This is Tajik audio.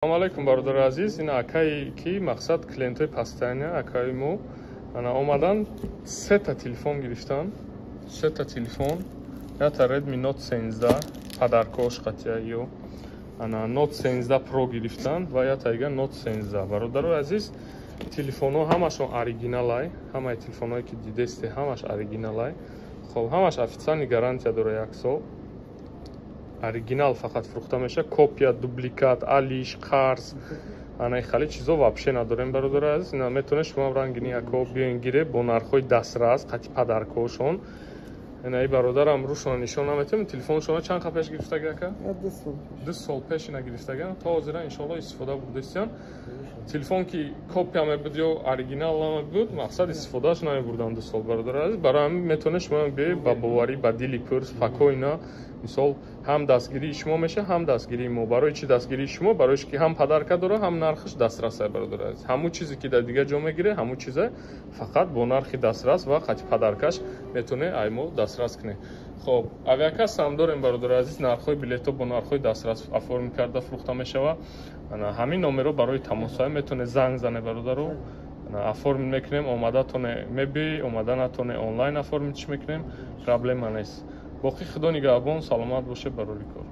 Салому алайкум, бародари азиз. Ин акае ки мақсад клиентои постоянный акаи мо ана омадан, сета телефон гирифтан, сета телефон: ята Redmi Note 13, подаркош қатия ё ана Note 13 Pro гирифтан ва ята дига Note 13. Бародарои азиз, телефонҳо ҳамашон оригиналай. Ҳамаи телефонҳое ки дидесте, ҳамаш оригиналай. Хоб, ҳамаш официальный гарантия дора, як сол. Оригинал фақат фурӯхта мешавад. Копия, дубликат, алиш, қарз, анаи хали чизо вообще надорем, бародари азиз. Ина метавонед шумо рангини яко биёен, гире бо нархҳои дастрас, қати подаркҳошон. Инаи бародарам рӯшона нишон наметавонем. Телефоншона чанд қа пеш гирифтаги, ака? 2 сол пеш ина гирифтагиам, то ҳозира иншоалло истифода бурдестиям. Телефон ки копия мебуд ё оригинал намебуд, мақсад истифодааш намебурдам 2 сол, бародари азиз. Барои ҳамин метавонед шумо биёед ба боварӣ, ба дили пур, спокойно. Мисол, ҳам дастгирии шумо мешавад, ҳам дастгирии мо. Барои чӣ дастгирии шумо? Барои ки ҳам подарка дора, ҳам нархаш дастрас, бародари азиз. Ҳамун чизе ки дар дигар ҷо мегиред, ҳамун чиза фақат бо нархи дастрас ва қати подаркаш метавонед ай мо дастрас кунед. Хоб, авиакасса ҳам дорем, бародари азиз. Нархҳои билетҳо бо нархҳои дастрас оформить карда фурӯхта мешавад. Ҳамин номерҳо барои тамосҳое, метавонед занг занед, бародаро. Оформить мекунем, омадатоне мебиёӣ, омада натоне, онлайн оформить мекунем, проблема нест. Боқӣ Худо нигаҳбон, саломат бошед, барори кор.